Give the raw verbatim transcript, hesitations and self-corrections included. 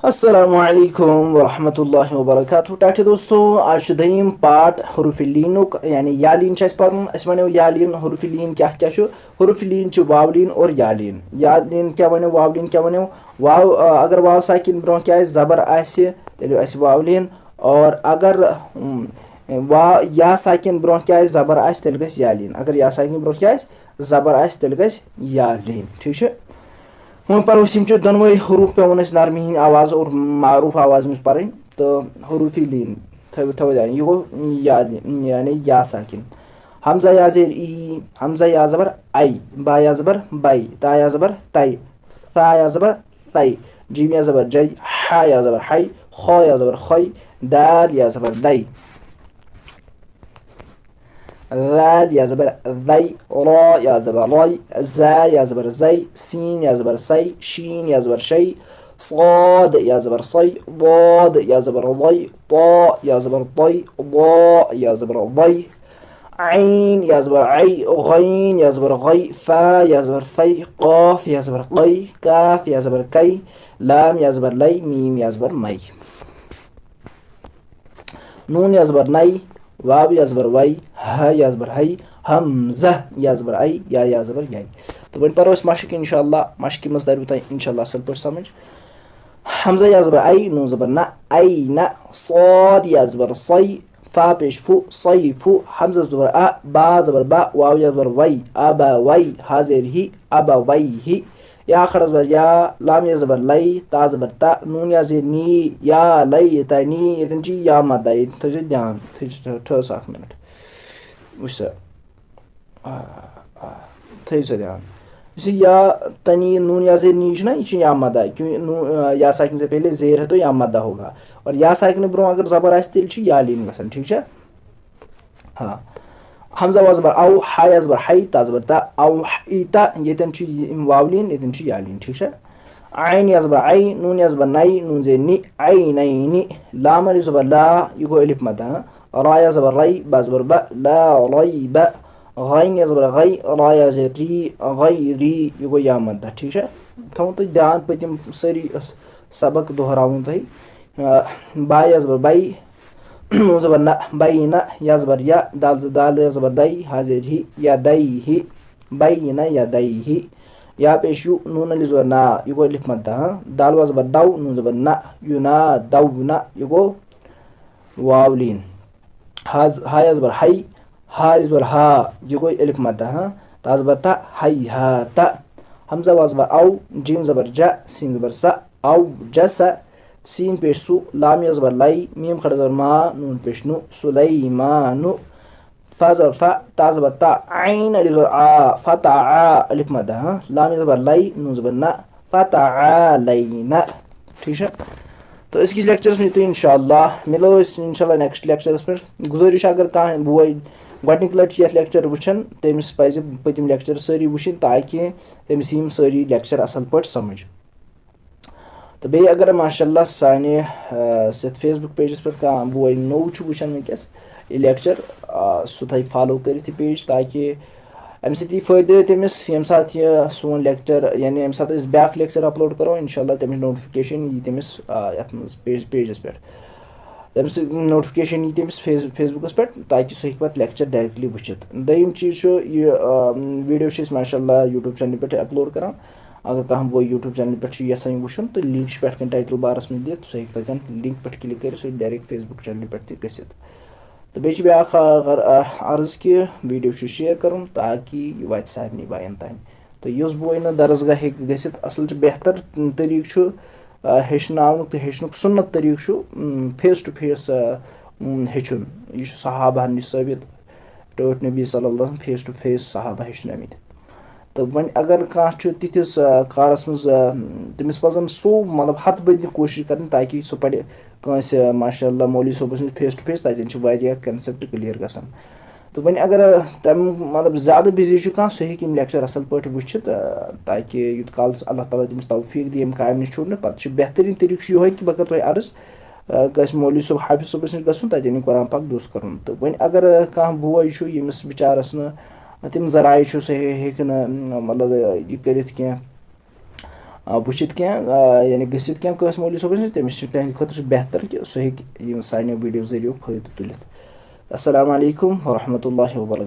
السلام علیکم ورحمۃ اللہ وبرکاتہ۔ ٹاٹھے دوستو، آز چھُ دوٚیِم پارٹ حروف لیٖنُک، یعنی یا لیٖن چھُ اَسہِ پَرُن۔ اَسہِ وَنیو یا لیٖن، حروف لیٖن کیٛاہ کیٛاہ چھُ؟ حروف لیٖن چھُ واو لیٖن اور یا لیٖن۔ یا لیٖن کیٛاہ وَنیو، واو لیٖن کیٛاہ وَنیو؟ واو، آ، اگر واو ساکِن برونٛہہ کیٛاہ آسہِ، زبر آسہِ، تیٚلہِ آسہِ واو لیٖن۔ اور اگر، اُم، وا-، یا ساکِن برونٛہہ کیٛاہ آسہِ، زبر آسہِ، تیٚلہِ گژھِ یا لیٖن۔ اگر یا ساکِن برونٛہہ کیٛاہ آسہِ، زبر آسہِ، تیٚلہِ گژھِ یا لیٖن۔ ٹھیٖک چھُ؟ وۄنۍ پَرو أسۍ، یِم چھِ دۄنوَے حروٗف پٮ۪وان اَسہِ نرمی ہِنٛدۍ آواز اور معروٗف آواز منٛز پَرٕنۍ۔ تہٕ حروٗفی لیٖن تھٲوِو، تھٲوِو یاد۔ یہِ گوٚو یا لیٖن، یعنی یا ساکِن۔ ہمزہ یا زیر ای، ہمزہ یا زبر اَے، با یا زبر بَے، تا یا زبر تَے، ثا یا زبر ثَے، جیم یا زبر جَے، حا یا زبر حَے، خا یا زبر خَے، دال یا زبر دَے۔ ذال یا زبر ذَے، را یا زبر رَے، زا یا زبر زَے، سین یا زبر سَے، شین یا زبر شَے، صاد یا زبر صَے، ضاد یا زبر ضَے، طا یا زبر طَے، ضا یا زبر ضَے، عین یا زبر عَے، غین یا زبر غَے، فا یا زبر فَے، قاف یا زبر قَے، کاف یا زبر کَے، لام یا زبر لَے، میم یا زبر مَے۔ نون یا زبر نَے، واو یا زبر وَے، ہا یا زبر ہَے، ہمزہ یا زبر اَے، یا یا زبر یَے۔ تہٕ وۄنۍ پَرو أسۍ مَشٕق اِنشاء اللہ۔ مَشقہِ منٛز تَرِوٕ تۄہہِ اِنشاء اللہ اَصٕل پٲٹھۍ سَمٕجھ۔ ہمزہ یا زبر اَے، نون زبر نہ، اَے نہ، صاد یا زبر صَے، فا پیش فُ، صَے فُ، ہمزہ زبر اَ، با زبر بَ، واو یا زبر وَے، اَ با وَے، ہا زیر ہی، اَ با وَے ہی، یا کھڑا زبر یا، لام یا زبر لَے، تا زبر تَ، نون یا زیر نی، یا لَے تَ نی، ییٚتٮ۪ن چھِ یا مَد، ییٚتٮ۪ن تھٲیزیو دھیان، تھٲیزیو، ٹھٔہر سا اَکھ مِنَٹ۔ وٕچھ سا۔ آ، آ، تھٲیِو سا دھیان۔ یُس یہِ یا تَ نی، نون یا زیر نی چھُنہ، یہِ چھُ یا مَد، کیوں نو-، آ، یا ساکن سے پہلے زیر ہے تو یا مَد ہوگا۔ اور یا ساکن برونٛہہ اگر زبر آسہِ، تیٚلہِ چھُ یا لیٖن گژھان، ٹھیٖک چھا؟ ہاں۔ ہمزہ واو زبر اَو، ہا یا زبر ہَے، تا زبر تَ، اَو ہَے تَ، ییٚتٮ۪ن چھُ یہِ واو لیٖن، ییٚتٮ۪ن چھُ یا لیٖن، ٹھیٖک چھا؟ عین یا زبر عَے، نون یا زبر نَے، نون زیر نِ، عَینَینِ۔ لام الف زبر لا، یہِ گوٚو الف مَد، ہاں۔ را یا زبر رَے، با زبر بَ، لا رَیبَ۔ غین یا زبر غَے، را یا زیر ری، غَیری۔ یہِ گوٚو یا مَد، ٹھیٖک چھا؟ تھاوُن تُہۍ دھیان، پٔتِم سٲری سبق دۄہراوُن تۄہہِ۔ آ، با یا زبر بَے، نون زبر نہ، بَینَ، یا زبر یا، دال ز-، دال یا زبر دَے، ہا زیر ہی، یا دَے ہی، بَینَ یا دَے ہی۔ یا پیش یُ، نون الف زبر نا، یہِ گوٚو الف مَد، ہاں۔ دال واو زبر دَو، نون زبر نہ، یُنا دَوْنَ، یہِ گوٚو واو لیٖن۔ ہا ز-، ہا یا زبر ہَے، ہا یا زبر ہا، یہِ گوٚو الف مَد، ہاں۔ تا زبر تَ، ہَیہَاتَ۔ ہمزہ واو زبر اَو، جیم زبر جَ، سین زبر سَ، اَوْجَسَ۔ سین پیش سُ، لام یا زبر لَے، میم کھڑا زبر ما، نون پیش نُ، سُلَیمانُ۔ فا زبر فَ، تا زبر تَ، عین الف زبر آ، فَتَعَا، الف مَد، ہاں۔ لام یا زبر لَے، نون زبر نَ، فَتَعَالَیْنَ۔ ٹھیٖک چھا؟ تو أزکِس لیکچرس منٛز یِتُے اِنشاء اللہ۔ مِلو أسۍ اِنشاء اللہ نیکسٹ لیکچرس پٮ۪ٹھ۔ گُزٲرِش، اگر کانٛہہ بوے گۄڈٕنِکۍ لٹہِ چھُ یتھ لیکچر وٕچھان، تٔمِس پزِ پٔتِم لیکچر سٲری وٕچھِنۍ، تاکہِ تٔمِس یِم سٲری لیکچر اصل پٲٹھۍ سمجھ۔ تہٕ بیٚیہِ اگر ماشاء اللہ سانہِ، آ، یتھ Facebook pageس پٮ۪ٹھ کانٛہہ بوے نوٚو چھُ وٕچھان وٕنکیٚس یہِ لیکچر، آ، سُہ تھایہِ follow کٔرِتھ یہِ page، تاکہِ امہِ سۭتۍ یی فٲیدٕ تٔمِس، ییٚمہِ ساتہٕ یہِ سون لیکچر، یعنی ییٚمہِ ساتہٕ أسۍ بیٛاکھ لیکچر upload کرو، انشاء اللہ تٔمِس notification یی تٔمِس، آ، یتھ منٛز page، pageس پٮ۪ٹھ۔ تٔمِس notification یی تٔمِس Face-، Facebookس پٮ۪ٹھ، تاکہِ سُہ ہیٚکہِ پتہٕ لیکچر directly وٕچھِتھ۔ دوٚیِم چیٖز چھُ یہِ، آ، video چھِ أسۍ ماشاء اللہ YouTube channel پٮ۪ٹھ upload کران۔ اگر کانٛہہ بوے YouTube channel پٮ۪ٹھ چھُ یژھان یہِ وٕچھُن، تہٕ link چھِ پٮ۪ٹھ کَنہِ title barس منٛز دِتھ، سُہ ہیٚکہِ تَتٮ۪ن link پٮ۪ٹھ click کٔرِتھ، سُہ ہیٚکہِ direct Facebook channel پٮ۪ٹھ تہِ گٔژھِتھ۔ تہٕ بیٚیہِ چھِ بیٛاکھ اَکھ، اَکھ عرض کہِ video چھُ share کَرُن، تاکہِ یہِ واتہِ سارنٕے بایَن تام۔ تہٕ یُس بوے نہٕ درسگاہ ہیٚکہِ گٔژھِتھ، اَصٕل چھُ، بہتر طریٖقہٕ چھُ، آ، ہیٚچھناونُک تہٕ ہیٚچھنُک سُنت طریٖقہٕ چھُ، م، face to face، آ، م، ہیٚچھُن۔ یہِ چھُ صحابہَن نِش ثٲبت، ٹٲٹھۍ نبی صلی اللہ علیہ وسلم face to face صحابہ ہیٚچھنٲومٕتۍ۔ تہٕ وۄنۍ اگر کانٛہہ چھُ تِتھِس، آ، کارَس منٛز، آ، تٔمِس پَزَن سُہ، مطلب، ہَتہٕ بٔدۍ کوٗشِش کَرٕنۍ، تاکہِ سُہ پَرِ کٲنٛسہِ، آ، ماشاء اللہ، مولوی صٲبَس نِش face to face، تَتٮ۪ن چھِ واریاہ concept clear گژھان۔ تہٕ وۄنۍ اگر، آ، تَمہِ، مطلب، زیادٕ busy چھُ کانٛہہ، سُہ ہیٚکہِ یِم لیکچر اَصٕل پٲٹھۍ وٕچھِتھ، آ، تاکہِ یوٗت کال اللہ تعالیٰ تٔمِس توفیٖق دِیہِ ییٚمہِ کامہِ نِش چھُڈنہٕ۔ پَتہٕ چھُ بہتریٖن طریٖقہٕ چھُ یِہوٚے کہِ بہٕ کَرٕ تۄہہِ عرض، آ، کٲنٛسہِ مولوی صٲب، حافظ صٲبَس نِش گژھُن، تَتٮ۪ن یہِ قرآن پاک دُرُست کَرُن۔ تہٕ وۄنۍ اگر، آ، کانٛہہ بوے چھُ، ییٚمِس بِچارَس نہٕ تِم ذرایع چھُ، سُہ ہے-، ہیٚکہِ نہٕ، م-، مطلب، یہِ کٔرِتھ کینٛہہ۔ آ، وٕچھِتھ کینٛہہ، آ، یعنی گٔژھِتھ کینٛہہ کٲنٛسہِ مولوی صٲبَس نِش، تٔمِس چھِ تُہٕنٛدِ خٲطرٕ چھِ بہتر کہِ سُہ ہیٚکہِ یِم سانیو ویٖڈیو ذٔریعہٕ فٲیدٕ تُلِتھ۔ السلام علیکم ورحمۃ اللہ وبرکاتہ۔